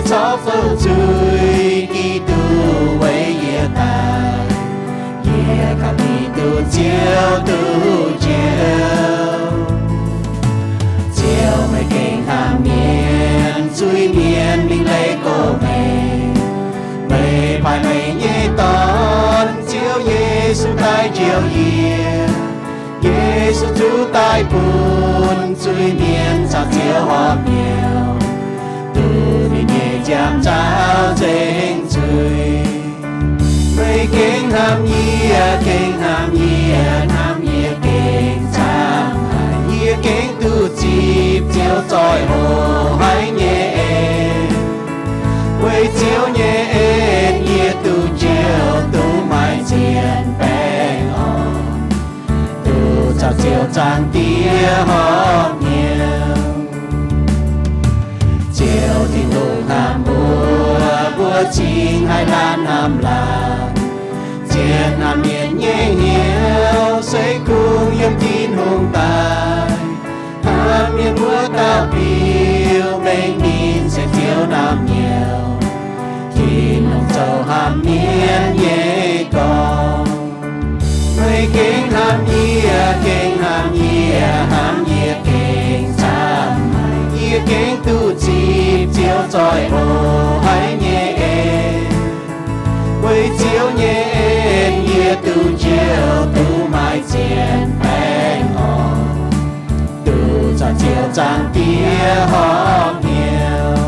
corc fouv zuiz, Giduc weic yie daic. Yie kaux Giduc Ziouv duqv njoux. Ziouv, meih gengh hnamv mienh, zuiz-mienh mingh leiz gorx-mengh. Meih paaiv meih nyei Dorn, Ziouv Yesu, daaih njoux yie. Yesu zuqc daaih bun zuiz-mienh caux Ziouv horpc hnyouv, duqv ninh nyei jangx-nzauh nzengc zuiz. Meih gengh hnamv yie, gengh hnamv yie, hnamv yie gengh camv haic. Yie gengh duqv zipv Ziouv zoih hoc haic nyei en. Weic Ziouv nyei en yie duqv njoux, duqv maaih zien baengh orn, duqv caux Ziouv Zaangc Diex horpc hnyouv. Ziouv Tin-Hungh hnamv mbuo, mbuo cingx haih laanh hnamv laanh. Zien hnamv mienh nyei hnyouv se kungx yiem Tin-Hungh daaih. Hnamv mienh wuov dauh biux mengh ninh se Ziouv naamh nyouz. Tin-Hungh zoux hnamv mienh nyei gorngv. Meih gengh hnamv yie, gengh hnamv yie, hnamv yie gengh camv haic. Yie gengh duqv zipv Ziouv zoih hoc haic nyei en. Weic Ziouv nyei en yie duqv njoux, duqv maaih zien baengh orn, duqv caux Ziouv Zaangc Diex horpc hnyouv.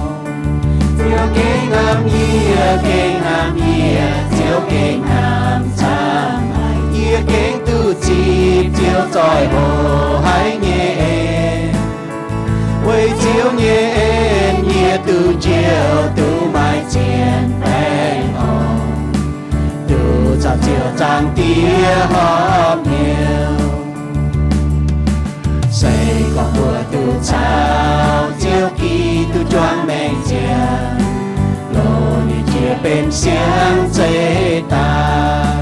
Ziouv gengh hnamv yie, gengh hnamv yie, Ziouv gengh hnamv camv haic. Yie gengh duqv zipv Ziouv zoih hoc haic nyei en. Weic Ziouv nyei en yie duqv njoux, duqv maaih zien baengh orn, duqv caux Ziouv Zaangc Diex horpc hnyouv. Se gorngv mbuo duqv caux Ziouv Giduc juangc maengc ziangh, longc ninh jiex benx siang-zeix daaih.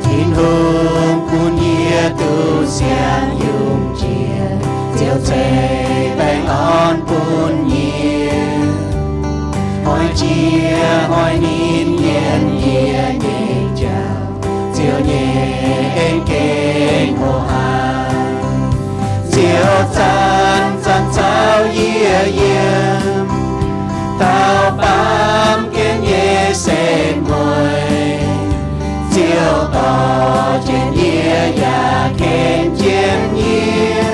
Tin-Hungh bun yie duqv siang yungz jiex, Ziouv ceix baengh orn bun yie. Hnoi-jiex hnoi-ninh yiem yie nyei jauv, Ziouv nyei en gengh hoqc haaix. Ziouv zanc-zanc caux yie yiem, taux baamh gen nyei setv mueiz. Ziouv dorh jienv yie yaac ken jienv yie.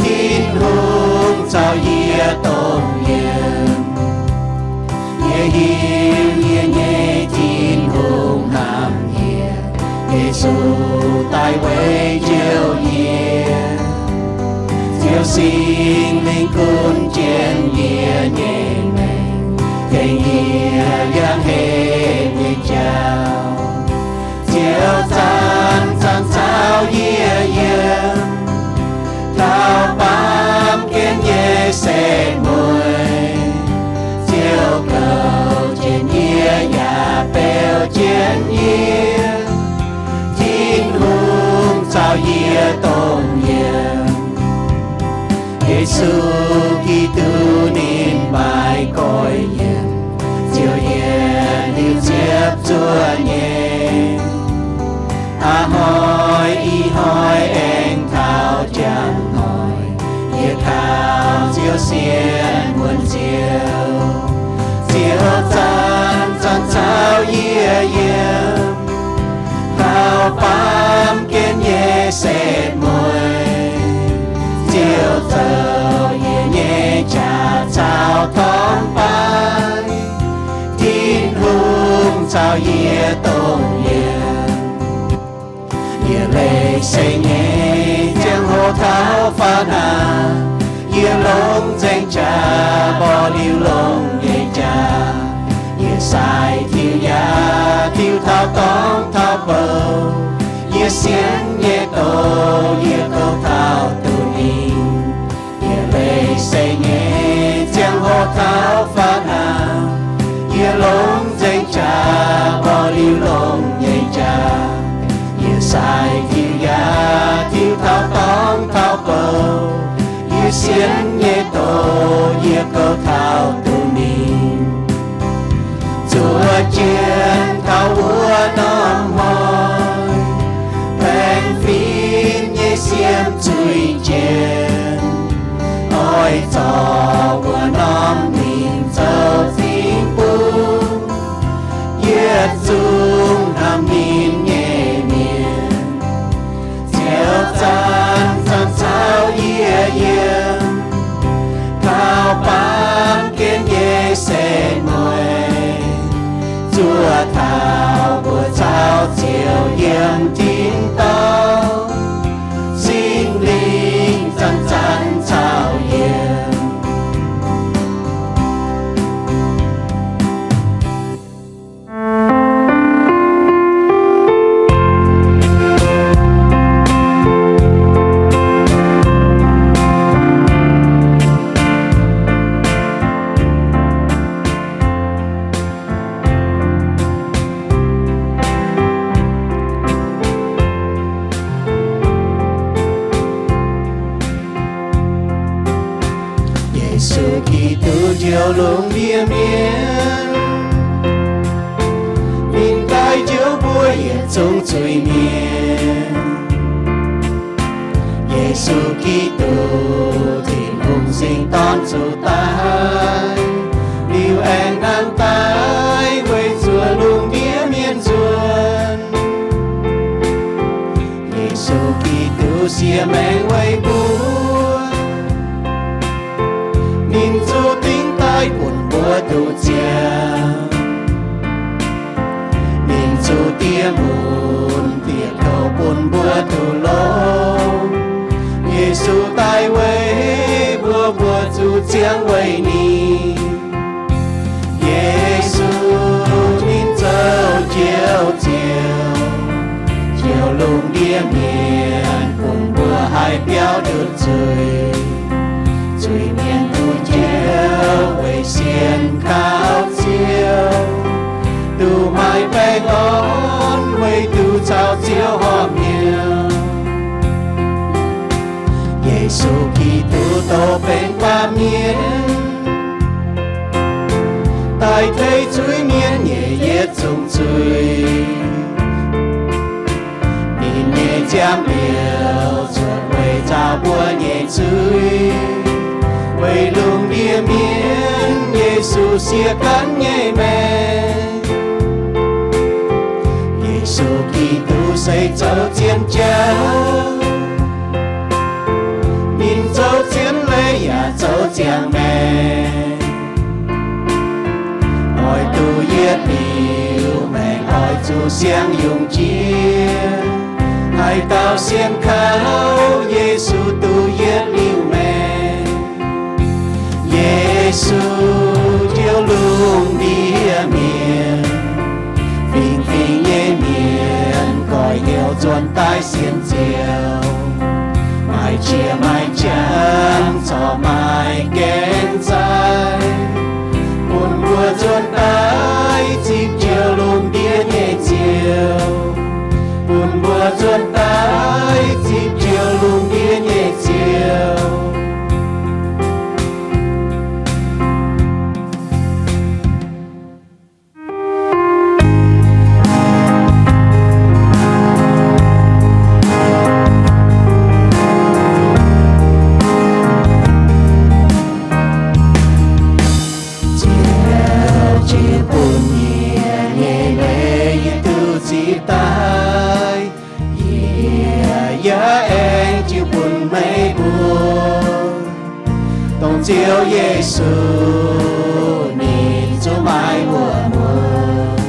Tin-Hungh caux yie dongh yiem. Yie hiuv yie nyei Tin-Hungh hnamv yie. Yesu daaih weic njoux yie. Ziouv Singx Lingh gunv jienv yie nyei maengc, tengx yie yangh hepc nyei jauv. Ziouv zanc-zanc caux yie yiem, taux baamh gen nyei setv mueiz. Ziouv goux jienv yie yaac beu jienv yie. Tin-Hungh caux yie dongh yiem. Yesu Giduc ninh maaih goiv yiem, Ziouv yietc liuz ziepc zuoqv nyei. A'hnoi ih hnoi aengx taux jangx hnoi, yie kaux Ziouv sienx muonz Ziouv. Ziouv zanc-zanc caux yie yiem, taux baamh gen nyei setv mueiz. Ziouv zoux yie nyei qaqv caux torngv baaix. Tin-Hungh caux yie dongh yiem. Yie leiz seng nyei ziangh hoc taux faaux naanc, yie longc nzengc jaax mborqv liuz longx nyei jaax. Yie sai tiux yaac tiux taux dorngx taux bou, yie sienx nyei doz Sienx nyei doz yie goux taux duqv ninh. Zuov jienv taux wuov norm hnoi, baengh fim nyei siem zuiz jien, oix zorc wuov norm mingh zoux dingc bung yietc zungv hnamv ninh nyei mienh. Ziouv zanc-zanc caux yie yiem, taux baamh gen nyei setv mueiz, zuov taux mbuo caux Ziouv yiem tin-dorngh, Singx Lingh zanc-zanc caux yie. Yesu Giduc njoux lungh ndiev mienh, ninh daaih njoux mbuo yietc zungv zuiz-mienh. Yesu Giduc, Tin-Hungh Singx Dorn, zuqc daaih, liuz aengx nangh daaih weic zuqc lungh ndiev mienh nzuonx. Yesu Giduc siex maengc weic mbuo, ninh zuqc dingh daaih bun mbuo duqv ziangh. Ninh zuqc diex mun diex kouv bun mbuo duqv longx. Yesu daaih weic mbuo, mbuo zuqc ziangh weic ninh. Yesu ninh zoux Njoux Ziouv, njoux lungh ndiev mienh, bun mbuo haih biaux ndutc zuiz. Zuiz-mienh duqv njoux weic sienx kaux Ziouv, duqv maaih baengh orn weic duqv caux Ziouv horpc hnyouv. Yesu Giduc douz benx baamh mienh, daaih tei zuiz-mienh nyei yietc zungv zuiz. Ninh nyei nziaamv liouc cuotv weic nzaaux mbuo nyei zuiz. Weic lungh ndiev mienh, Yesu siev ganv nyei maengc. Yesu Giduc se zoux zien jauv. Ninh zoux zien leiz yaac zoux ziangh maengc. Oix duqv yietc liuz maengc, oix zuqc siang-yungz jiex. Haaix dauh sienx kaux Yesu duqv yietc liuz maengc. Yesu njoux lungh ndiev mienh, fingx-fingx nyei mienh goiv hnyouv nzuonx daaih sienx Ziouv. Maaih qiex maaih jangx corc maaih gaengh zaih, bun mbuo nzuonx daaih zipv njoux lungh ndiev nyei Ziouv. Bun mbuo nzuonx daaih zipv njoux lungh ndiev nyei Ziouv. Ziouv jiu bun mienh nyei leiz yie duqv zipv daaih. Yie yaac aengx jiu bun meih mbuo, dongh Ziouv Yesu ninh zungv maaih wuom-muonc.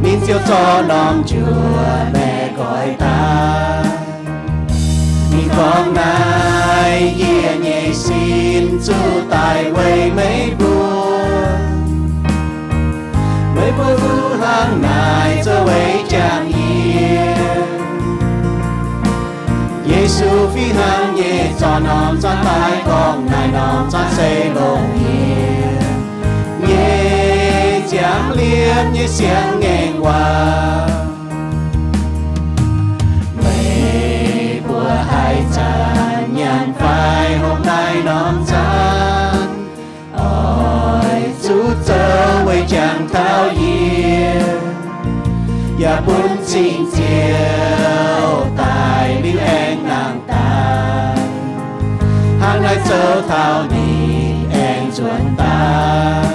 Ninh ziouc zorqv norm njuov maeqv goix daaih. Ninh gorngv naaiv, yie nyei sin zuqc daic weic meih mbuo. Meih mbuo duqv hnangv naaic zoux weic jangx yie. Yesu fih hnangv nyei zorqv norm zaanv daaih gorngv naaiv norm zaanv se longc yie nyei ziangh liemh nyei siang-ngaengc waac. Meih mbuo haaix zanc nyanc fai hopv yaac bun Singx Nzioux daaih liuz aengx nangh daaih. Hnangv naaiv zoux taux ninh aengx nzuonx daaih.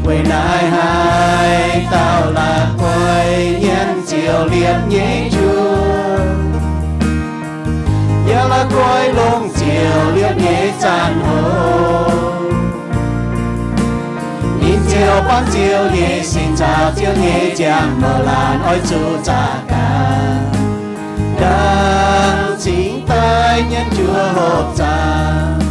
Weic naaiv haaix dauh la'guaih nyienz ziouc liepc nyei njuov, yaac la'guaih longc ziouc liepc nyei zanc hoc, ninh ziouc buangv Ziouv nyei sin, caux Ziouv nyei ziangh mouz laanh oix zuqc zaqc gaax, ndaangc cingx daaih nyienz njuov hopv zaangc.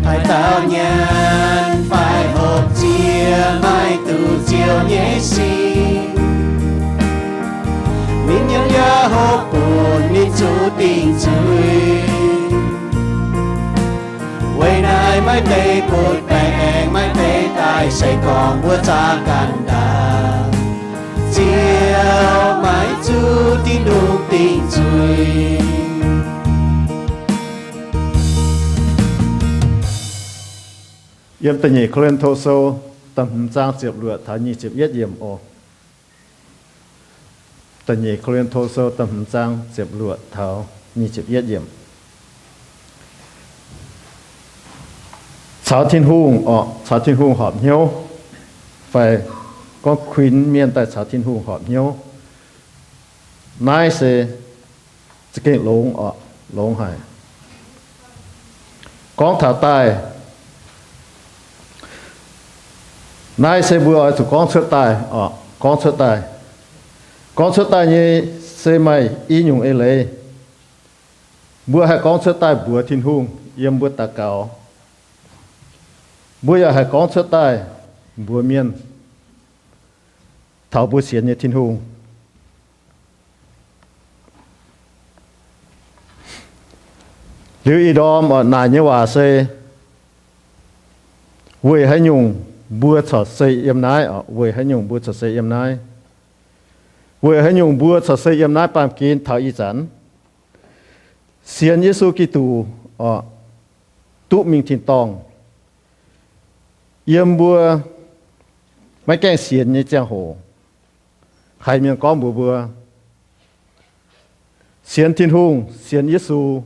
Haaix dauh nyanc fai hopv ziex, maiv duqv Ziouv nyei sin, ninh nyanc yaac hopv bun ninh zuqc dingc zuiz. Weic naaiv maiv deix butv baengc aengx maiv deix daaih, se gorngv mbuo zaqc ganh ndaangc, ziouc maiv zuqc Tin-Hungh dingc zuiz. Yiem Da'nyeic Ko^lin^to Sou da'hmz zaang ziepc luoqc taux nyic ziepc yietv yiemc oc. Da'nyeic Ko^lin^to Sou da'hmz zaang ziepc luoqc taux nyic ziepc yietv yiemc. Caux Tin-Hungh oc, caux Tin-Hungh horpc hnyouv, fai gorngv kuinx mienh daaih caux Tin-Hungh horpc hnyouv. Naaiv se za'gengh longx oc, longx haic. Gorngv taux daaih, naaiv se mbuo oix zuqc gorngv cuotv daaih oc, gorngv cuotv daaih. Gorngv cuotv daaih nyei se maaih i nyungc eix leiz. Mbuo haih gorngv cuotv daaih mbuox Tin-Hungh yiem mbuo daux gaux. Mbuo yaac haih gorngv cuotv daaih mbuox mienh taux mbuo sienx nyei Tin-Hungh. Liuz ih ndorm oc, naaic nyei waac se weic haaix nyungc mbuo corc se yiem naaiv oc, weic haaix nyungc mbuo corc se yiem naaiv. Weic haaix nyungc mbuo corc se yiem naaiv baamh gen taux ih zanc sienx Yesu Giduc oc, duqv mingh tin-dorngh. Yiem mbuo maiv gaengh sienx nyei ziangh hoc, haiz mienh gorngv mbuox mbuo, sienx Tin-Hungh, sienx Yesu,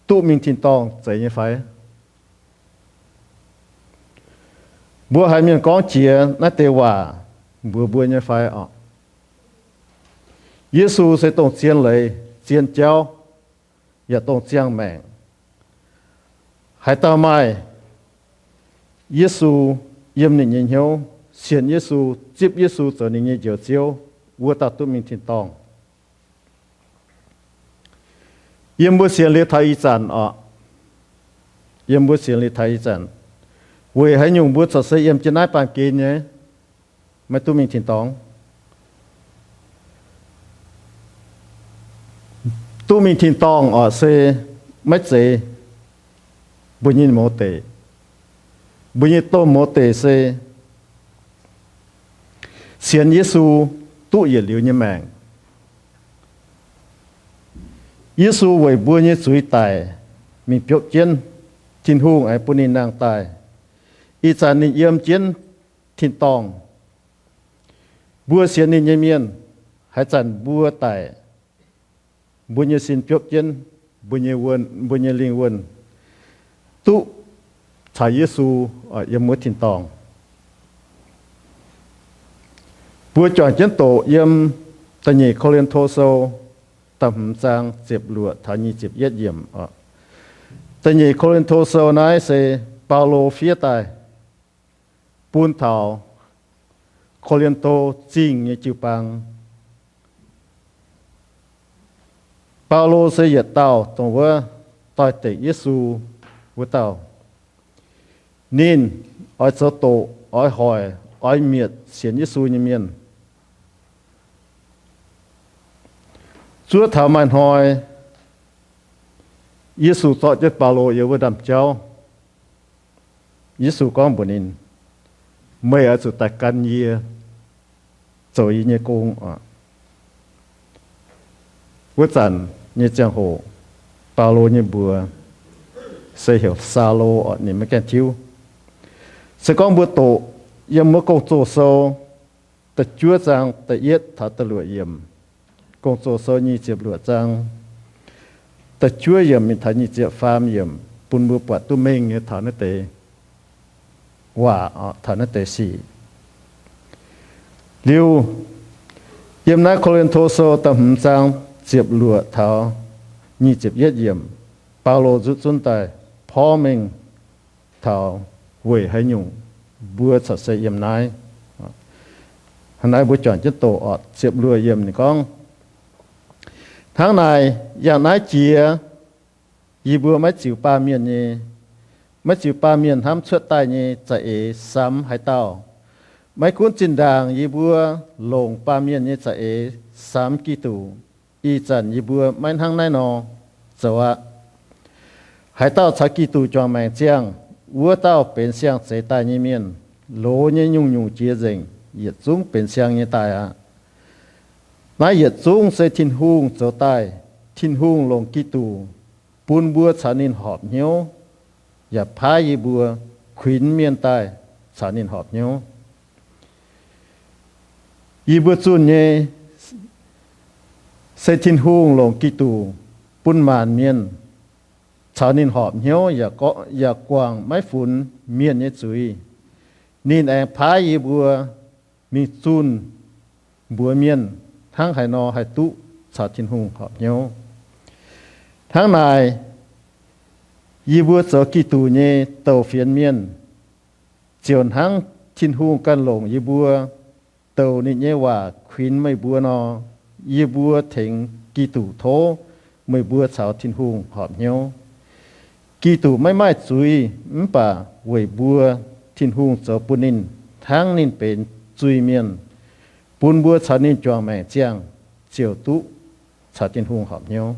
duqv mingh tin-dorngh zeiz nyei fai? Mbuo haiz mienh gorngv jiex naaiv deix waac mbuox mbuo nyei fai oc? Yesu se dongh zien leiz, zien jauv, yaac dongh ziangh maengc. Haaix dauh maaih Yesu yiem ninh nyei hnyouv, sienx Yesu, zipv Yesu zoux ninh nyei Njoux Ziouv, wuov dauh duqv mingh tin-dorngh. Yiem mbuo sienx liuz taux ih zanc oc, yiem mbuo sienx liuz taux ih zanc, weic haaix nyungc mbuo corc se yiem jienv naaiv baamh gen nyei, maiv duqv mingh tin-dorngh? Duqv mingh tin-dorngh oc se maiv zeiz mbuo nyei mouz deic. Mbuo nyei domh mouz deic se sienx Yesu duqv yietc liuz nyei maengc. Yesu weic mbuo nyei zuiz daic, mingh biopv jienv. Tin-Hungh aengx bun ninh nangh daaih. Ih zanc ninh yiem jienv tin-dorngh. Mbuo sienx ninh nyei mienh, haaix zanc mbuo daic, mbuo nyei sin biopv jienv, mbuo nyei wuonh, mbuo nyei lingh wuonh duqv caux Yesu yiem wuov tin-dorngh. Mbuo juangc jienv doqc yiem Da'nyeic Ko^lin^to Sou da'hmz zaang ziepc luoqc taux nyic ziepc yietv yiemc. Da'nyeic Ko^lin^to Sou naaiv se Baulo fiev daaih bun taux Ko^lin^to Zingh nyei jiu-baang. Baulo se yietc dauh dongh wuov doix-dekc Yesu wuov dauh. Ninh oix zoux doqc, oix hoic, oix mietc sienx Yesu nyei mienh. Zuov taux maaih hnoi Yesu zorqv jienv Baulo yiem wuov ndaamv-jauv. Yesu gorngv mbuox ninh, meih oix zuqc daaih gan yie zoux yie nyei gong oc. Wuov zanc nyei ziangh hoc, Baulo nyei mbuox se heuc Saulo oc, ninh maiv gaengh tiuv. Se gorngv mbuo doqc yiem wuov Gong-Zoh Sou da'juov zaang da'yietv taux da'luoqc yiemc. Gong-Zoh Sou nyic ziepc luoqc zaang da'juov yiemc mingh taux nyic ziepc faam yiemc bun mbuo buatc duqv mengh nyei taux naaiv deix waac, taux naaiv deix sic. Liuz, yiem naaiv Ko^lin^to Sou da'hmz zaang ziepc luoqc taux nyic ziepc yietv yiemc, Baulo nzutv zunv daaih porv mengh taux weic haaix nyungc mbuo corc se yiem naaiv. Hnangv naaiv mbuo juangc jienv doqc orqc. Ziepc luoqc yiemc ninh gorngv, hnangv naaic, yangh naaiv jiex yie mbuo maiv ziux baamh mienh nyei, maiv ziux baamh mienh hnamv cuotv daaih nyei za'eix samx haaix dauh. Maiv gunv zinh ndaangc yie mbuo longc baamh mienh nyei za'eix samx Giduc, ih zanc yie mbuo maiv hnangv naaiv nor zoux aqv. Haaix dauh caux Giduc juangc maengc ziangh, wuov dauh benx siang-zeix daaih nyei mienh. Loz nyei nyungc-nyungc jiex nzengc, yietc zungv benx siang nyei daaih aqv. Naaiv yietc zungv se Tin-Hungh zoux daaih. Tin-Hungh longc Giduc bun mbuo caux ninh horpc hnyouv, yaac paaiv yie mbuo kuinx mienh daaih caux ninh horpc hnyouv. Yie mbuo zunh nyei se Tin-Hungh longc Giduc bun maanc mienh caux ninh horpc hnyouv, yaac guangc maiv funx mienh nyei zuiz. Ninh aengx paaiv yie mbuo mingh zunh mbuox mienh hnangv haaix nor haih duqv caux Tin-Hungh horpc hnyouv. Hnangv naaic, yie mbuo zoux Giduc nyei douc fienx mienh, ziouc hnangv Tin-Hungh ganh longc yie mbuo douc ninh nyei waac kuinx meih mbuo nor, yie mbuo tengx Giduc tov meih mbuo caux Tin-Hungh horpc hnyouv. Giduc maiv maaih zuiz, mv baac weic mbuo, Tin-Hungh zoux bun ninh hnangv ninh benx zuiz mienh, bun mbuo caux ninh juangc maengc ziangh, ziouc duqv caux Tin-Hungh horpc hnyouv.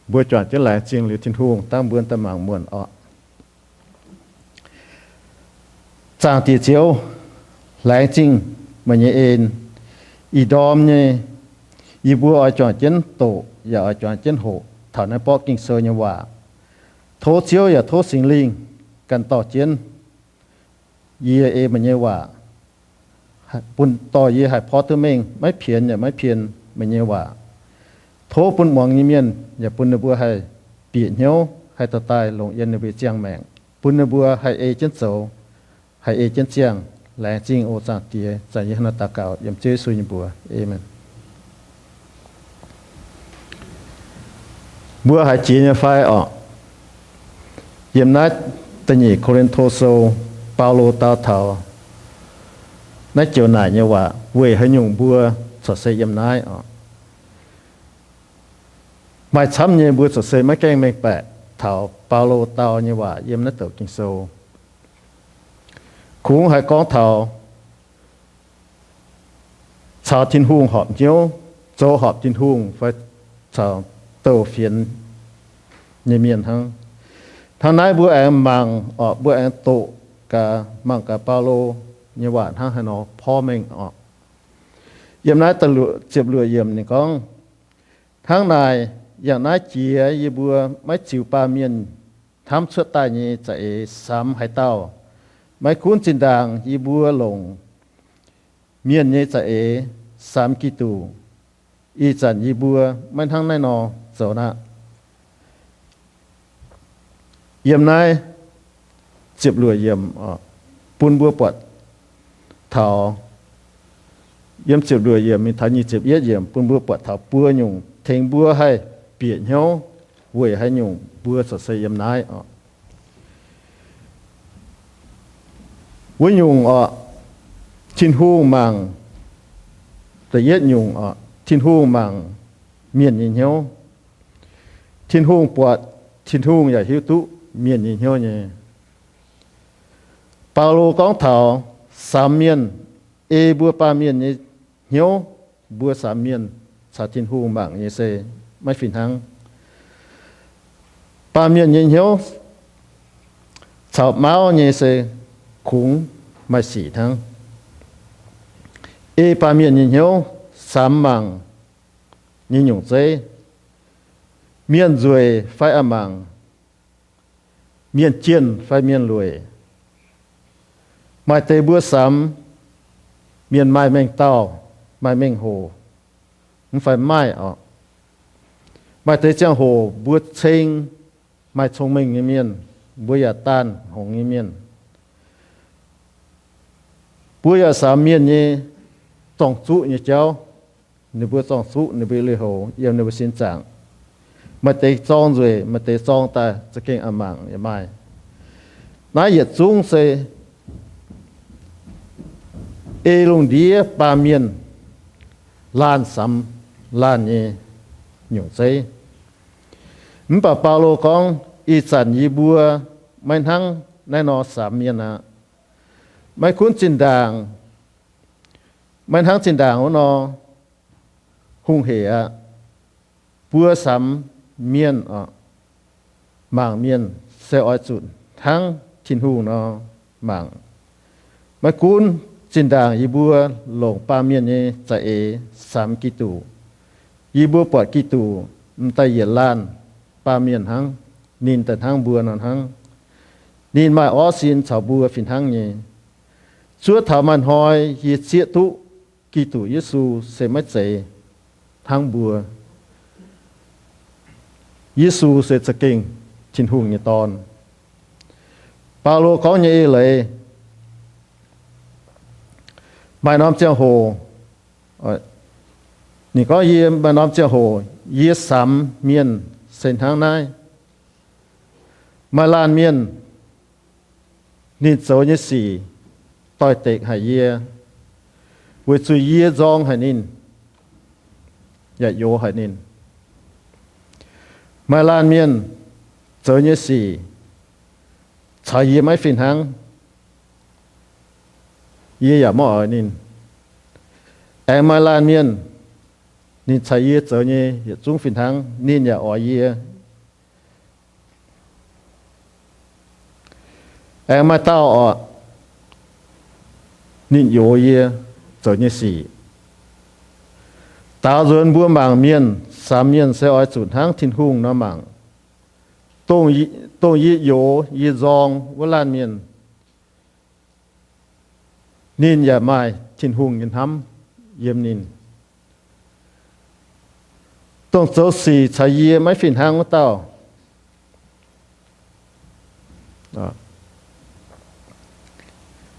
Mbuo juangc jienv laengz zingh liuz Tin-Hungh dangv mbuo daaih mangc muonc orqc. Zaangc Diex Ziouv, laengz zingh meih nyei en. Ih ndorm nyei, yie mbuo oix juangc jienv doqc yaac oix juangc jienv hoqc taux naaiv borqv Ging-Sou nyei waac. Tov Ziouv yaac tov Singx Lingh ganh dorh jienv yie ei meih nyei waac, bun dorh yie haih porv duqv mengh, maiv pienx yaac maiv pien meih nyei waac. Tov bun muangx nyei mienh yaac bun ninh mbuo haih bieqc hnyouv, haih dorh daaih longc yiem ninh mbuo ziangh maengc, bun ninh mbuo haih ei jienv zoux, haih ei jienv ziangh. Laengz zingh, o Zaangc Diex. Zanc yie hnangv naaiv daux gaux yiem Ziouv Yesu nyei mbuox. Aamen. Mbuo haiz jiex nyei fai orqc? Yiem naaiv da'nyeic Ko^lin^to Sou, Baulo dau taux naaiv joux naaic nyei waac weic haaix nyungc mbuo corc se yiem naaiv orqc? Maaih camv nyei mbuo corc se maiv gaengh mengh baeqc taux Baulo dau nyei waac yiem naaiv douc Ging-Sou. Kungx haih gorngv taux caux Tin-Hungh horpc hnyouv, zoux horpc Tin-Hungh fai caux douc fienx nyei mienh hnangv. Hnangv naaiv mbuo aengx mangc orqc, mbuo aengx doqc gaax, mangc gaax Baulo nyei waac hnangv haaix nor porv mengh orqc. Yiem naaiv ziepc luoqc yiemc ninh gorngv, hnangv naaic, yangh naaiv jiex yie mbuo maiv ziux baamh mienh hnamv cuotv daaih nyei za'eix samx haaix dauh. Maiv gunv zinh ndaangc yie mbuo longc mienh nyei za'eix samx Giduc, ih zanc yie mbuo maiv hnangv naaiv nor zoux aqv. Yiem naaiv ziepc luoqc yiemc bun mbuo buatc taux, yiem ziepc luoqc yiemc mingh taux nyic ziepc yietv yiemc bun mbuo buatc taux buo nyungc tengx mbuo haih bieqc hnyouv weic haaix nyungc mbuo corc se yiem naaiv orqc. Wuov nyungc orqc, Tin-Hungh mangc, da'yietv nyungc orqc, Tin-Hungh mangc mienh nyei hnyouv. Tin-Hungh buatc, Tin-Hungh yaac hiuv duqv mienh nyei hnyouv nyei. Baulo gorngv taux samx mienh, ei mbuo baamh mienh nyei hnyouv, mbuo samx mienh caux Tin-Hungh mangc nyei se maiv fih hnangv. Baamh mienh nyei hnyouv caux mauv nyei se kungx maaih sic hnangv. Ei baamh mienh nyei hnyouv samx mangc nyei nyungc zeiv, mienh nzueic fai a'mangc, mienh jienh fai mienh lueic. Maaih deix mbuo samx mienh maaih mengh dauh, maaih mengh hoc, mv fai maaih oc. Maaih deix ziangh hoc mbuo ceng maaih cong-mengh nyei mienh, mbuo yaac daanh hngongx nyei mienh. Mbuo yaac samx mienh nyei zorng-zuqv nyei jauv, ninh mbuo zorng-zuqv, ninh mbuo lui-houx, yiem ninh mbuo sin zaangc. Maaih deix zorng nzueic, maaih deix zorng daaih za'gengh a'mangc yaac maaih. Naaiv yietc zungv se ei lungh ndiev baamh mienh laanh samx laanh nyei nyungc zeiv. Mv baac Baulo gorngv, ih zanc yie mbuo maiv hnangv naaiv nor samx mienh aqv. Maiv gunv zinh ndaangc, maiv hnangv zinh ndaangc wuov nor hungh heic aqv. Mbuo samx mienh oc, mangc mienh se oix zuqc hnangv Tin-Hungh nor mangc. Maiv gunv zinh ndaangc yie mbuo longc baamh mienh nyei za'eix samx Giduc, yie mbuo buatc Giduc m'daaih yietc laanh baamh mienh hnangv, ninh daaih hnangv mbuo nor hnangv. Ninh maaih orv sin caux mbuo fih hnangv nyei. Zuov taux maaih hnoi yie zieqv duqv Giduc Yesu se maiv zeiz hnangv mbuo. Yesu se za'gengh Tin-Hungh nyei Dorn. Baulo gorngv nyei eix leiz, maaih norm ziangh hoc, ninh gorngv, yie maaih norm ziangh hoc yie samx mienh se hnangv naaiv. Maaih laanh mienh, ninh zoux nyei sic doix-dekc haic yie, weic zuqc yie nzorng haic ninh, yaac youx haic ninh. Maaih laanh mienh zoux nyei sic caux yie maiv fih hnangv, yie yaac maiv oix ninh. Aengx maaih laanh mienh, ninh caux yie zoux nyei yietc zungv fih hnangv, ninh yaac oix yie. Aengx maaih dauh oc, ninh youx yie zoux nyei sic. Daaux nzuonx mbuo mangc mienh, samx mienh se oix zuqc hnangv Tin-Hungh nor mangc. Dongh yie youx yie nzorng wuov laanh mienh, ninh yaac maaih Tin-Hungh nyei hnamv yiem ninh. Dongh zoux sic caux yie maiv fih hnangv wuov dauh,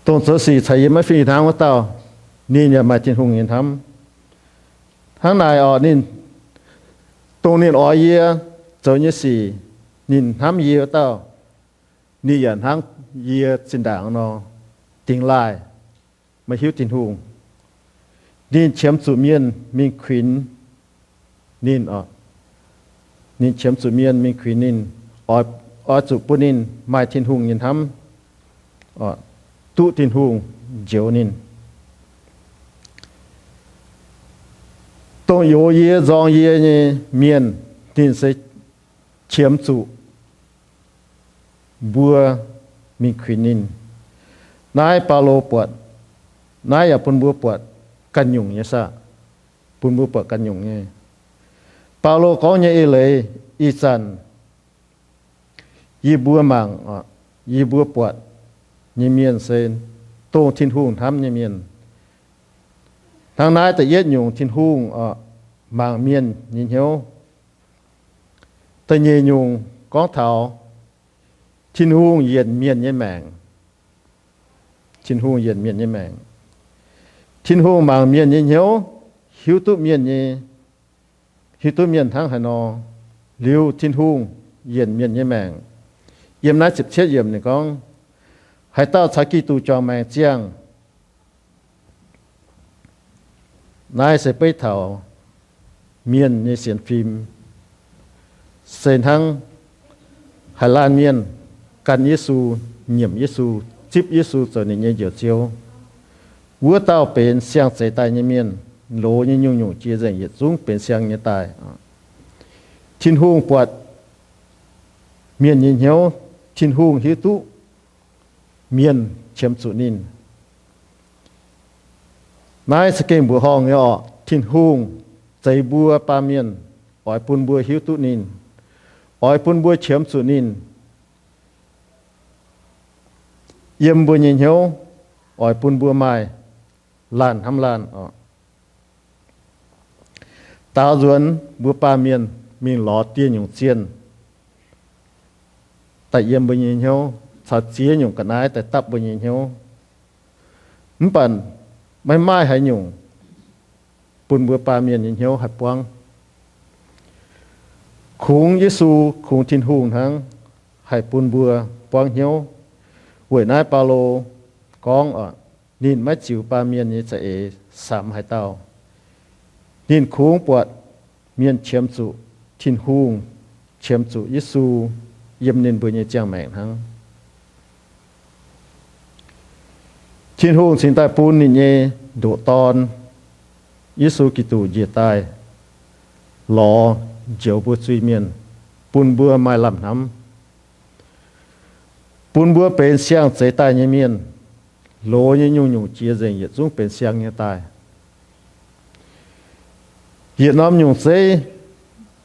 dongh zoux sic caux yie maiv fih hnangv wuov dauh, ninh yaac maaih Tin-Hungh nyei hnamv. Hnangv naaic oc, ninh, dongh ninh oix yie zoux nyei sic, ninh hnamv yie wuov dauh, ninh yaac hnangv yie zinh ndaangc nor dingx laaih, maiv hiuv Tin-Hungh. Ninh qiemx zuqc mienh mingh kuinx ninh oc. Ninh qiemx zuqc mienh mingh kuinx ninh, oix zuqc bun ninh maaih Tin-Hungh nyei hnamv, duqv Tin-Hungh njoux ninh. Dongh youx yie nzorng yie nyei mienh, ninh se qiemx zuqc mbuo mingh kuinx ninh. Naaiv Baulo buatc, naaiv yaac bun mbuo buatc ganh nyungc nyei saah? Bun mbuo buatc ganh nyungc nyei. Baulo gorngv nyei eix leiz, ih zanc yie mbuo mangc, yie mbuo buatc nyei mienh se dongh Tin-Hungh hnamv nyei mienh. Hnangv naaiv da'yietv nyungc Tin-Hungh mangc mienh nyei hnyouv. Da'nyeic nyungc gorngv taux Tin-Hungh yienc mienh nyei maengc. Tin-Hungh yienc mienh nyei maengc. Tin-Hungh mangc mienh nyei hnyouv, hiuv duqv mienh nyei, hiuv duqv mienh hnangv haaix nor, liuz Tin-Hungh yienc mienh nyei maengc. Yiem naaiv ziepc cietv yiemc ninh gorngv, haaix dauh caux Giduc juangc maengc ziangh, naaiv se beiv taux mienh nyei sienx fim se hnangv haaix laanh mienh gan Yesu, nyiemc Yesu, zipv Yesu zoux ninh nyei Njoux Ziouv, wuov dauh benx siang-zeix daaih nyei mienh. Loz nyei nyungc-nyungc jiex nzengc yietc zungv benx siang nyei daaih. Tin-Hungh buatc mienh nyei hnyouv, Tin-Hungh hiuv duqv mienh qiemx zuqc ninh. Naaiv za'gengh mbuoqc horngh nyei orqc. Tin-Hungh zeix mbuo baamh mienh, oix bun mbuo hiuv duqv ninh, oix bun mbuo qiemx zuqc ninh. Yiem mbuo nyei hnyouv oix bun mbuo maaih laanh hnamv laanh oc. Daaux nzuonx mbuo baamh mienh mingh lorz dieh nyungc zienh daaih yiem mbuo nyei hnyouv, caux ziex nyungc ga'naaiv daaih dapv mbuo nyei hnyouv. Mv baac maiv maaih haaix nyungc bun mbuo baamh mienh nyei hnyouv haih buangv. Kungx Yesu, kungx Tin-Hungh hnangv haih bun mbuo buangv hnyouv. Weic naaiv Baulo gorngv oc, ninh maiv ziux baamh mienh nyei za'eix samx haaix dauh. Ninh kungx buatc mienh qiemx zuqc Tin-Hungh, qiemx zuqc Yesu yiem ninh mbuo nyei ziangh maengc hnangv. Tin-Hungh cingx daaih bun ninh nyei ndoqc Dorn, Yesu Giduc, njiec daaih lorz njoux mbuo zuiz-mienh, bun mbuo maaih lamh hnamv, bun mbuo benx siang-zeix daaih nyei mienh. Loz nyei nyungc-nyungc jiex nzengc, yietc zungv benx siang nyei daaih. Yietc norm nyungc zeiv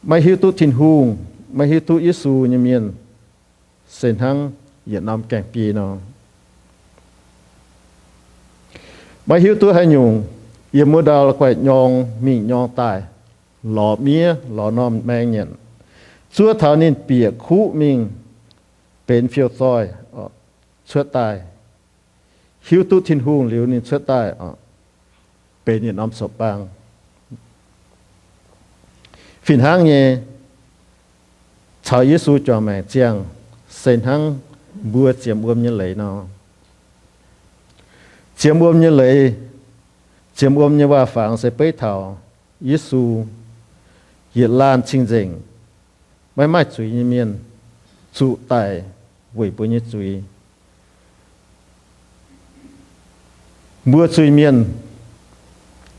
maiv hiuv duqv Tin-Hungh, maiv hiuv duqv Yesu nyei mienh se hnangv yietc norm gaengh biei nor. Maiv hiuv duqv haaix nyungc yiem wuov ndau la'guaih nyorng mingh nyorng daaih, lorz miev lorz normh maeng nyanc, zuov taux ninh bieqc kuv mingh benx fiou zoih cuotv daaih. Hiuv duqv Tin-Hungh liuz ninh cuotv daaih oc, benx yietc norm sopv-baang. Fih hnangv nyei, caux Yesu juangc maengc ziangh se hnangv mbuo ziemx wuom nyei leiz nor. Ziemx wuom nyei leiz, ziemx wuom nyei waac-fangx se beiv taux Yesu yietc laanh cing-nzengc, maiv maaih zuiz nyei mienh zuqc daic weic mbuo nyei zuiz. Mbuo zuiz-mienh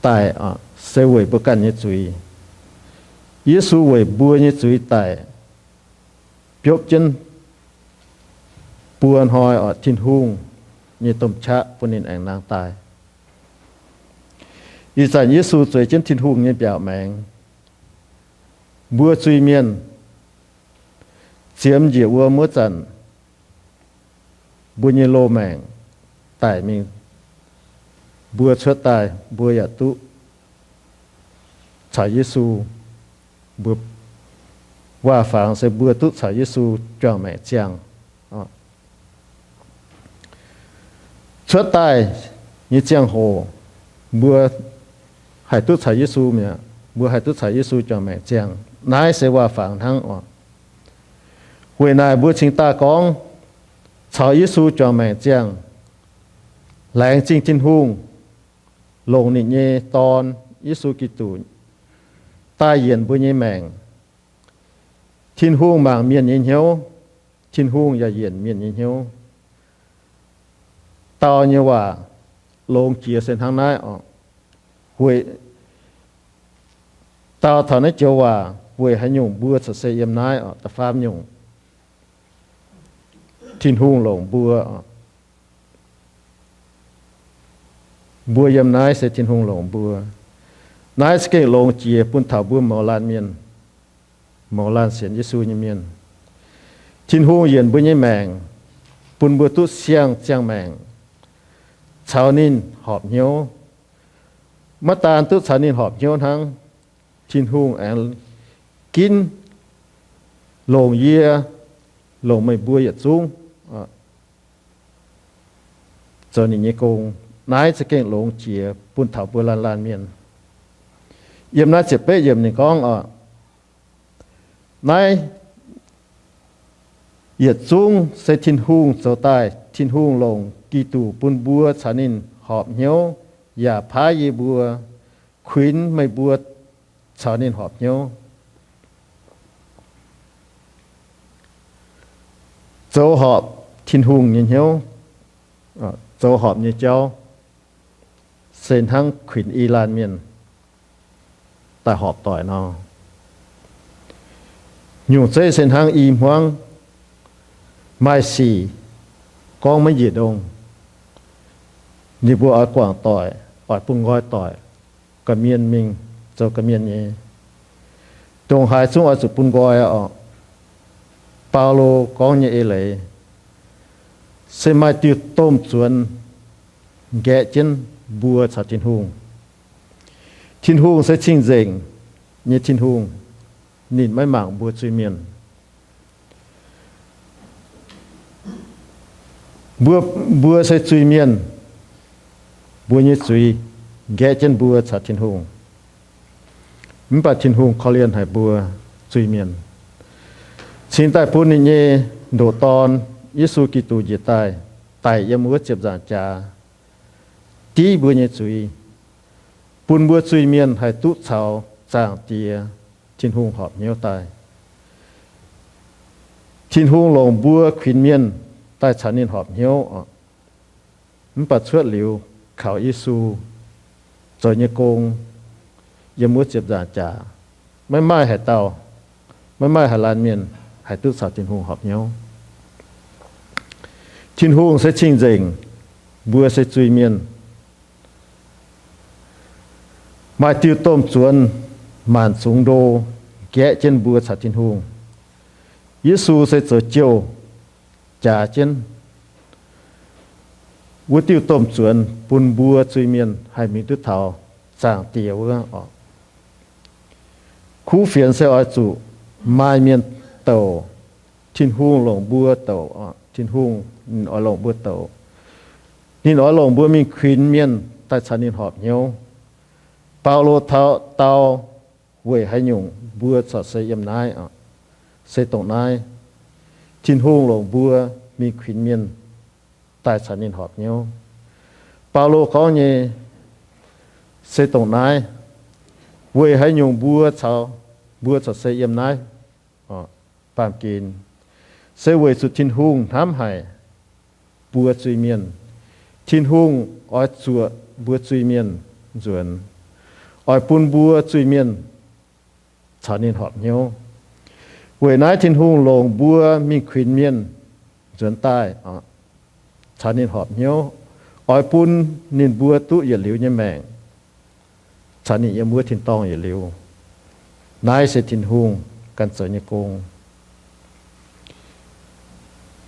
daic se weic mbuo ganh nyei zuiz. Yesu weic mbuo nyei zuiz daic, biopv jienv buo hnoi oc, Tin-Hungh nyei domh qaqv bun ninh aengx nangh daaih. Ih zanc Yesu zueiz jienv Tin-Hungh nyei mbiaauc maengx. Mbuo zuiz-mienh ziemx njiec wuom wuov zanc, mbuo nyei loz-maengc daic mingh, mbuo cuotv daaih mbuo yaac duqv caux Yesu, mbuo waac-fangx se mbuo duqv caux Yesu juangc maengc ziangh. Cuotv daaih nyei ziangh hoc, mbuo haih duqv caux Yesu mi'aqv. Mbuo haih duqv caux Yesu juangc maengc ziangh. Naaiv se waac-fangx hnangv oc. Weic naaic mbuo cingx daaih gorngv caux Yesu juangc maengc ziangh, laengz zingh Tin-Hungh longc ninh nyei Dorn, Yesu Giduc, daaih yienc mbuo nyei maengc. Tin-Hungh mangc mienh nyei hnyouv, Tin-Hungh yaac yienc mienh nyei hnyouv. Dau nyei waac longx jiex se hnangv naaiv oc. Weic dau taux naaiv joux waac weic haaix nyungc mbuo corc se yiem naaiv oc. Da'faam nyungc, Tin-Hungh longc mbuo oc. Mbuo yiem naaiv se Tin-Hungh longc mbuo. Naaiv za'gengh longx jiex bun taux mbuo mouz laanh mienh, mouz laanh sienx Yesu nyei mienh. Tin-Hungh yienc mbuo nyei maengc, bun mbuo duqv siang-ziangh maengc, caux ninh horpc hnyouv. Maiv daan duqv caux ninh horpc hnyouv hnangv, Tin-Hungh aengx ginv longc yie, longc meih mbuo yietc zungv zoux ninh nyei gong. Naaiv za'gengh longx jiex bun taux mbuo laanh laanh mienh. Yiem naaiv ziepc betv yiemc ninh gorngv oc, naaiv yietc zungv se Tin-Hungh zoux daaih. Tin-Hungh longc Giduc bun mbuo caux ninh horpc hnyouv, yaac paaiv yie mbuo, kuinx meih mbuo caux ninh horpc hnyouv. Zoux horpc Tin-Hungh nyei hnyouv, zoux horpc nyei jauv, se hnangv kuinx i laanh mienh daaih horpc doic nor. Nyungc zeiv se hnangv i hmuangv, maaih sic gorngv maiv njiec ndongh, ninh mbuo oix guangc doic, oix bun nqoi doic, gorqv-mienh mingh zoux gorqv-mienh nyei. Ndongc haaix zungv oix zuqc bun nqoi oc. Baulo gorngv nyei eix leiz se maaih diuh domh zuonx nqaeqv jienv mbuo caux Tin-Hungh. Tin-Hungh se cing-nzengc nyei Tin-Hungh. Ninh maiv mangc mbuo zuiz-mienh. Mbuo, mbuo se zuiz-mienh. Mbuo nyei zuiz nqaeqv jienv mbuo caux Tin-Hungh. Mv baac Tin-Hungh korv-lienh haic mbuo zuiz-mienh, cingx daaih bun ninh nyei ndoqc Dorn, Yesu Giduc, njiec daaih, daic yiem wuov ziepc nzaangc jaax, div mbuo nyei zuiz, bun mbuo zuiz-mienh haih duqv caux Zaangc Diex, Tin-Hungh, horpc hnyouv daaih. Tin-Hungh longc mbuo kuinx mienh daaih caux ninh horpc hnyouv oc. Mv baac cuotv liuz kaux Yesu zoux nyei gong yiem wuov ziepc nzaangc jaax, maiv maaih haaix dauh, maiv maaih haaix laanh mienh haih duqv caux Tin-Hungh horpc hnyouv. Tin-Hungh se cing-nzengc, mbuo se zuiz-mienh. Maaih diuh domh zuonx maanc zungx ndo nqaeqv jienv mbuo caux Tin-Hungh. Yesu se zoux jouh jaax jienv wuov diuh domh zuonx bun mbuo zuiz-mienh haih mingh duqv taux Zaangc Diex wuov oc. Kuv fienx se oix zuqc maaih mienh douc. Tin-Hungh longc mbuo douc oc. Tin-Hungh ninh oix longc mbuo douc. Ninh oix longc mbuo mingh kuinx mienh daaih caux ninh horpc hnyouv. Baulo taux dau weic haaix nyungc mbuo corc se yiem naaiv oc, se dongh naaiv. Tin-Hungh longc mbuo mingh kuinx mienh daaih caux ninh horpc hnyouv. Baulo gorngv nyei se dongh naaiv. Weic haaix nyungc mbuo caux, mbuo corc se yiem naaiv oc, baamh gen, se weic zuqc Tin-Hungh hnamv haic mbuo zuiz-mienh. Tin-Hungh oix zuoqc mbuo zuiz-mienh nzuonx, oix bun mbuo zuiz-mienh caux ninh horpc hnyouv. Weic naaiv Tin-Hungh longc mbuo mingh kuinx mienh nzuonx daaih oc, caux ninh horpc hnyouv, oix bun ninh mbuo duqv yietc liuz nyei maengc, caux ninh yiem wuov tin-dorngh yietc liuz. Naaiv se Tin-Hungh ganh zoux nyei gong.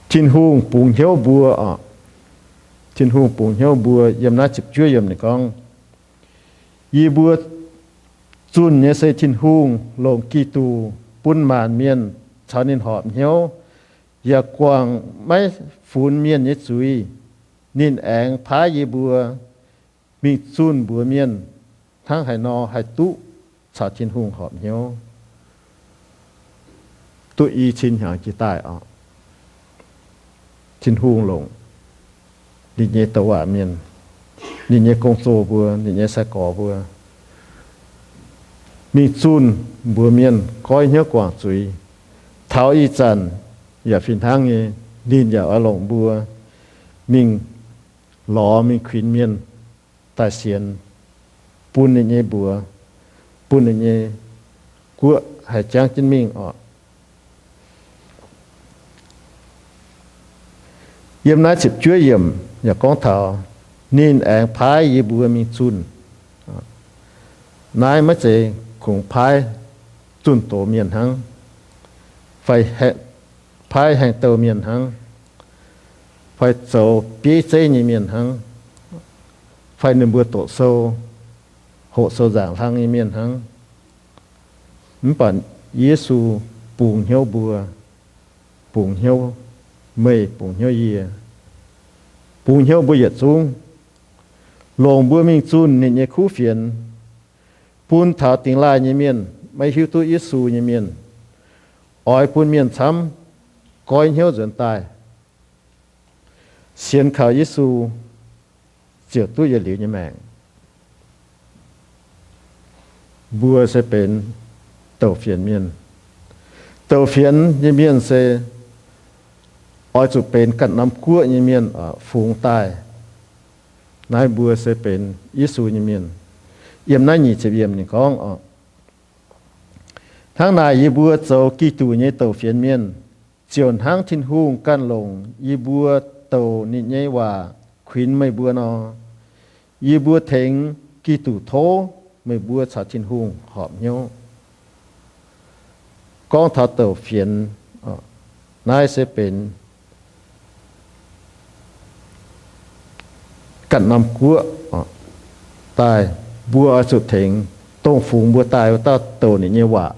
Tin-Hungh bungx hnyouv mbuo oc. Tin-Hungh bungx hnyouv mbuo yiem naaiv ziepc juov yiemc ninh gorngv, yie mbuo zunh nyei se Tin-Hungh longc Giduc bun maanc mienh caux ninh horpc hnyouv, yaac guangc maiv funx mienh nyei zuiz. Ninh aengx paaiv yie mbuo mingh zunh mbuox mienh hnangv haaix nor haih duqv caux Tin-Hungh horpc hnyouv. Duqv i cin hnyangx jiex daaih oc, Tin-Hungh longc ninh nyei douc waac mienh, ninh nyei gong-zoh mbuo, ninh nyei sai-gorx mbuo mingh zunh mbuox mienh goiv hnyouv guangc zuiz. Taux ih zanc yaac fih hnangv nyei, ninh yaac oix longc mbuo mingh lorz mingh kuinx mienh daaih sienx, bun ninh nyei mbuox, bun ninh nyei guoqv haih jangv jienv mingh oc. Yiem naaiv ziepc juov yiemc yaac gorngv taux, ninh aengx paaiv yie mbuo mingh zunh. Naaiv maiv zeiz kungx paaiv zunh doz mienh hnangv, fai paaiv haengh douh mienh hnangv, fai zoux bieiv zeiv nyei mienh hnangv, fai ninh mbuo doqc sou, hoqc sou nzaangc hlang nyei mienh hnangv. Mv baac Yesu bungx hnyouv mbuo, bungx hnyouv meih, bungx hnyouv yie, bungx hnyouv mbuo yietc zungv, longc mbuo mingh zunh ninh nyei kuv fienx, bun taux dingx laaih nyei mienh, maiv hiuv duqv Yesu nyei mienh, oix bun mienh camv goiv hnyouv nzuonx daaih, sienx kaux Yesu, ziouc duqv yietc liuz nyei maengc. Mbuo se benx douc fienx mienh. Douc fienx nyei mienh se oix zuqc benx ganh norm guoqv nyei mienh fungx daaih. Naaiv mbuo se benx Yesu nyei mienh. Yiem naaiv nyic ziepc yiemc ninh gorngv oc, hnangv naaic yie mbuo zoux Giduc nyei douc fienx mienh, ziouc hnangv Tin-Hungh ganh longc yie mbuo douc ninh nyei waac kuinx meih mbuo nor, yie mbuo tengx Giduc tov meih mbuo caux Tin-Hungh horpc hnyouv. Gorngv taux douc fienx, naaiv se benx ganh norm guoqv oc. daaih, mbuo oix zuqc tengx dongh fungx mbuo daaih wuov dauh douc ninh nyei waac.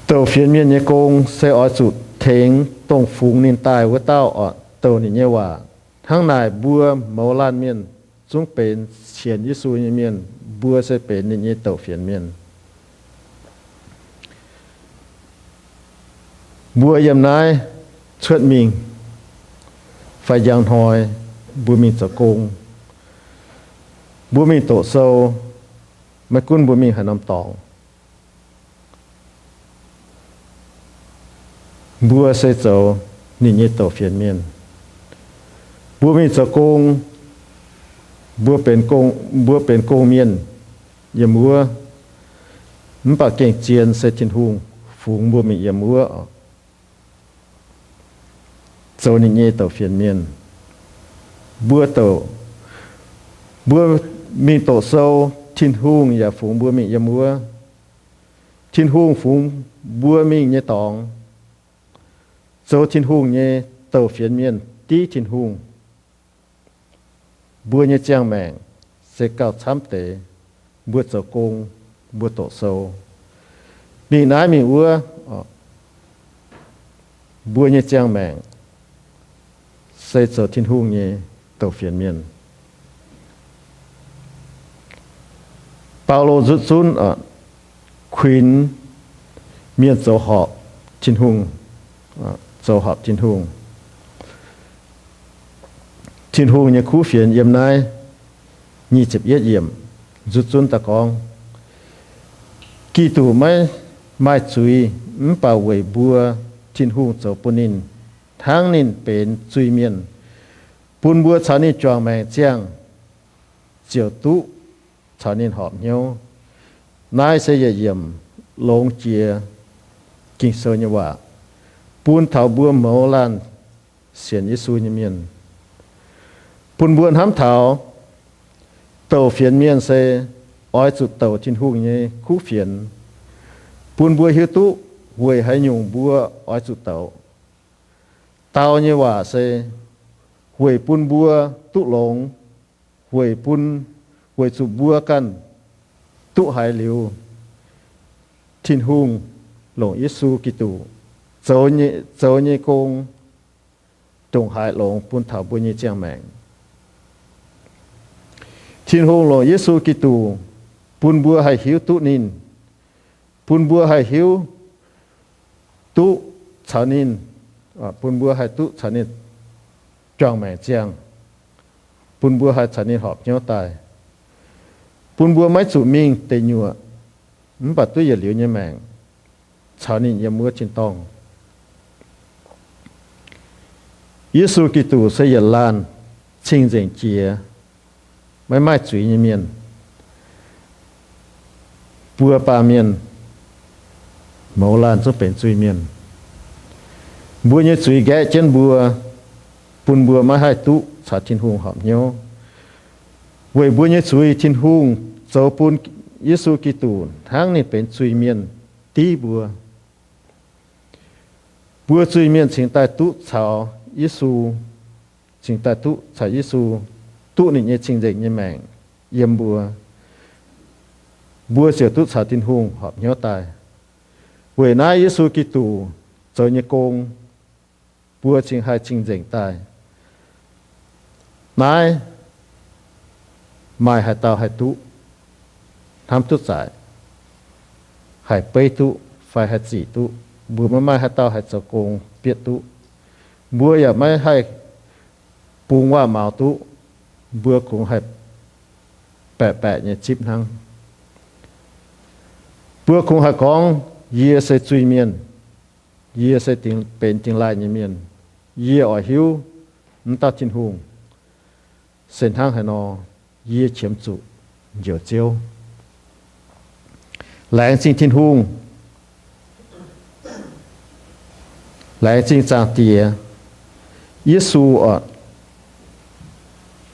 Douc fienx mienh nyei gong se oix zuqc tengx dongh fungx ninh daaih wuov dauh oc, douc ninh nyei waac. Hnangv naaic mbuo mouz laanh mienh zungv benx sienx Yesu nyei mienh, mbuo se benx ninh nyei douc fienx mienh. Mbuo yiem naaiv cuotv mingh fai njang hnoi, mbuo mingh zoux gong, mbuo mingh doqc sou, maiv gunv mbuo mingh haaix norm dorngx, mbuo se zoux ninh nyei douc fienx mienh. Mbuo mingh zoux gong, mbuo benx gong, mbuo benx gong-mienh yiem wuov, mv baac gengh zien se Tin-Hungh fungx mbuo mingh yiem wuov, zoux ninh nyei douc fienx mienh. Mbuo douc, mbuo mingh doqc sou, Tin-Hungh yaac fungx mbuo mingh yiem wuov. Tin-Hungh fungx mbuo mingh nyei dorngx, zoux Tin-Hungh nyei douc fienx mienh div Tin-Hungh. Mbuo nyei ziangh maengc se gauh camv deix. Mbuo zoux gong, mbuo doqc sou, mingh naaiv mingh wuov, mbuo nyei ziangh maengc se zoux Tin-Hungh nyei douc fienx mienh. Baulo nzutv zunv kuinx mienh zoux horpc Tin-Hungh, zoux horpc Tin-Hungh. Tin-Hungh nyei kuv fienx yiem naaiv nyic ziepc yietv yiemc nzutv zunv daaih gorngv, Giduc maiv maaih zuiz, mv baac weic mbuo Tin-Hungh zoux bun ninh, hnangv ninh benx zuiz-mienh, bun mbuo caux ninh juangc maengc ziangh ziouc duqv caux ninh horpc hnyouv. Naaiv se yietc yiemc longx jiex Ging-Sou nyei waac bun taux mbuo mouz laanh sienx Yesu nyei mienh, bun mbuo hnamv taux douc fienx mienh se oix zuqc douc Tin-Hungh nyei kuv fienx, bun mbuo hiuv duqv weic haaix nyungc mbuo oix zuqc douc. Dau nyei waac se weic bun mbuo duqv longx, weic bun, weic zuqc mbuo ganh duqv haiz liuz Tin-Hungh longc Yesu Giduc zoux nyei, zoux nyei gong ndongc haaix longx bun taux mbuo nyei ziangh maengc. Tin-Hungh longc Yesu Giduc bun mbuo haih hiuv duqv ninh, bun mbuo haih hiuv duqv caux ninh, bun mbuo haih duqv caux ninh juangc maengc ziangh, bun mbuo haih caux ninh horpc hnyouv daaih, bun mbuo maiv zuqc mingh deic nyuoqc, mv baac duqv yietc liuz nyei maengc caux ninh yiem wuov tin-dorngh. Yesu Giduc se yietc laanh cing-nzengc jiex, maiv maaih zuiz nyei mienh. Mbuo baamh mienh mouz laanh zungv benx zuiz-mienh. Mbuo nyei zuiz nqaeqv jienv mbuo, bun mbuo maiv haih duqv caux Tin-Hungh horpc hnyouv. Weic mbuo nyei zuiz, Tin-Hungh zoux bun Yesu Giduc hnangv ninh benx zuiz-mienh div mbuo. Mbuo zuiz-mienh cingx daaih duqv caux Yesu, cingx daaih duqv caux Yesu, duqv ninh nyei cing-nzengc nyei maengc yiem mbuo, mbuo ziouc duqv caux Tin-Hungh horpc hnyouv daaih. Weic naaiv Yesu Giduc zoux nyei gong, mbuo cingx haih cing-nzengc daaih. Naaiv maaih haaix dauh haih duqv hnamv duqv zaqc, haih beiv duqv fai haih zic duqv? Mbuo maiv maaih haaix dauh haih zoux gong bietv duqv. Mbuo yaac maiv haih bungx waac-maux duqv. Mbuo kungx haih baeqc baeqc nyei zipv hnangv. Mbuo kungx haih gorngv, yie se zuiz-mienh, yie se benx dingh laaih nyei mienh, yie oix hiuv m'dauh Tin-Hungh se hnangv haaix nor, yie qiemx zuqc njoux Ziouv. Laengz zingh Tin-Hungh, laengz zingh Zaangc Diex, Yesu oc,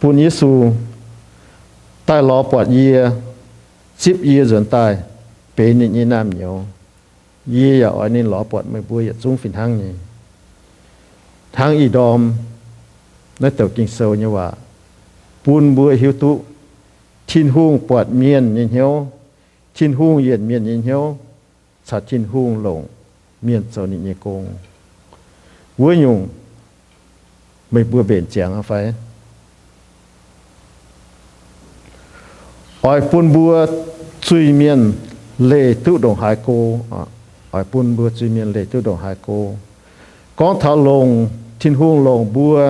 bun Yesu daaih lorz buatc yie, zipv yie nzuonx daaih benx ninh nyei naamh nyouz. Yie yaac oix ninh lorz buatc meih mbuo yietc zungv fih hnangv nyei. Hnangv ih ndorm Naaiv douc Ging-Sou nyei waac bun mbuo hiuv duqv Tin-Hungh buatc mienh nyei hnyouv, Tin-Hungh yienc mienh nyei hnyouv, caux Tin-Hungh longc mienh zoux ninh nyei gong. Wuov nyungc, meih mbuo mbenc ziangx aqv fai? Oix bun mbuo zuiz-mienh leih duqv ndongc haaix go? Oix bun mbuo zuiz-mienh leih duqv ndongc haaix go? Gorngv taux longc, Tin-Hungh longc mbuo,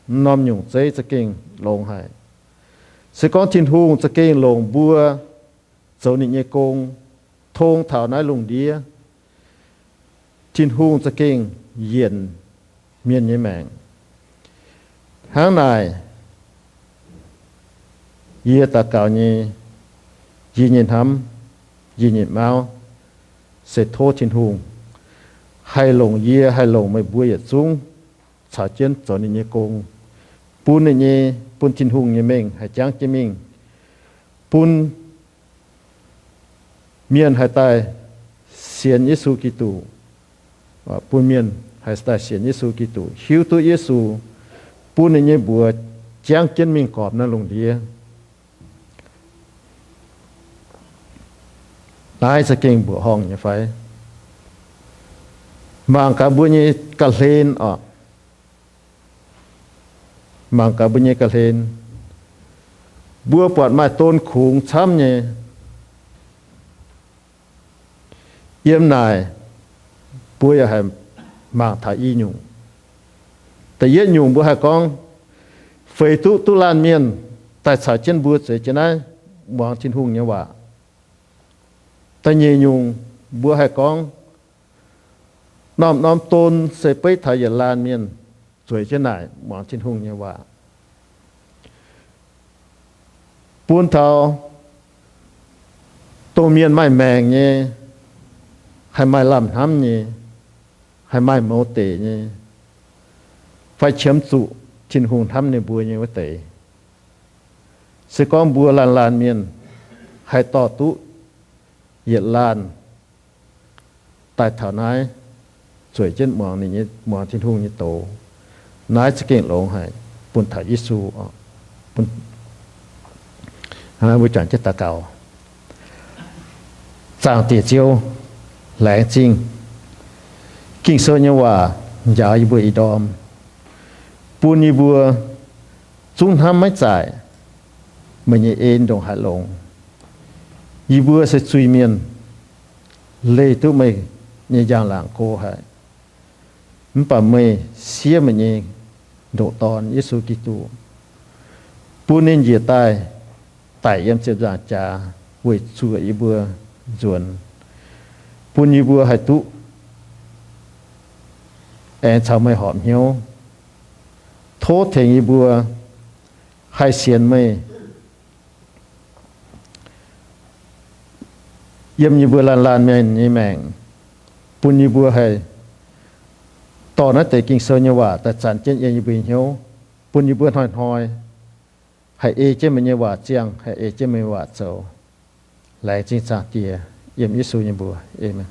norm nyungc zeiv za'gengh longx haic. Se gorngv Tin-Hungh za'gengh longc mbuo zoux ninh nyei gong, tong taux naaiv lungh ndiev, Tin-Hungh za'gengh yienc mienh nyei maengc. Hnangv naaic, yie daux gaux nyei, yie nyei hnamv, yie nyei mauv, se tov Tin-Hungh haih longc yie, haih longc meih mbuo yietc zungv caux jienv zoux ninh nyei gong, bun ninh nyei, bun Tin-Hungh nyei mengh haih jangv jienv mingh, bun mienh haih daaih sienx Yesu Giduc, bun mienh haih daaih sienx Yesu Giduc, hiuv duqv Yesu, bun ninh nyei mbuox jangv jienv mingh gormx naaiv lungh ndiev. Naaiv za'gengh mbuoqc horngh nyei fai? Mangc gaax mbuo nyei ga'hlen oc. Mangc gaax mbuo nyei ga'hlen. Mbuo buatc maaih don kungx camv nyei. Yiem naaic, mbuo yaac haih mangc taux i nyungc. Da'yietv nyungc mbuo haih gorngv, feix duqv duqv laanh mienh daaih caux jienv mbuo zueiz jienv naaiv muangx Tin-Hungh nyei waac. Da'nyeic nyungc mbuo haih gorngv, norm-norm don se beiv taux yietc laanh mienh zueiz jienv naaic muangx Tin-Hungh nyei waac. Bun taux dongh mienh maaih maengc nyei, haih maaih lamh hnamv nyei, haih maaih mouz deic nyei, fai qiemx zuqc Tin-Hungh hnamv ninh mbuo nyei wuov deix. Se gorngv mbuo laanh laanh mienh haih dorh duqv yietc laanh daaih taux naaiv zueiz jienv muangx ninh nyei, muangx Tin-Hungh nyei doz, naaiv za'gengh longx haic bun taux Yesu. Mbuo juangc jienv daux gaux. Zaangc Diex Ziouv, laengz zingh Ging-Sou nyei waac njaaux yie mbuo ih ndorm, bun yie mbuo zungv hnamv maiv zaaic meih nyei en ndongc haaix longx. Yie mbuo se zuiz-mienh, leih duqv meih nyei njang-laangc go haic. Mv baac meih siev meih nyei ndoqc Dorn, Yesu Giduc, bun ninh njiec daaih, daic yiem ziepc nzaangc jaax weic zuoqc yie mbuo nzuonx, bun yie mbuo haih duqv aengx caux meih horpc hnyouv. Tov tengx yie mbuo haih sienx meih yiem yie mbuo laanh laanh mienh nyei maengc, bun yie mbuo haih dorh naaiv deix Ging-Sou nyei waac daaih zanc jienv yiem yie mbuo nyei hnyouv, bun yie mbuo hnoi-hnoi haih ei jienv meih nyei waac ziangh, haih ei jienv meih nyei waac zoux. Laengz zingh Zaangc Diex, yiem Yesu nyei mbuox, aamen.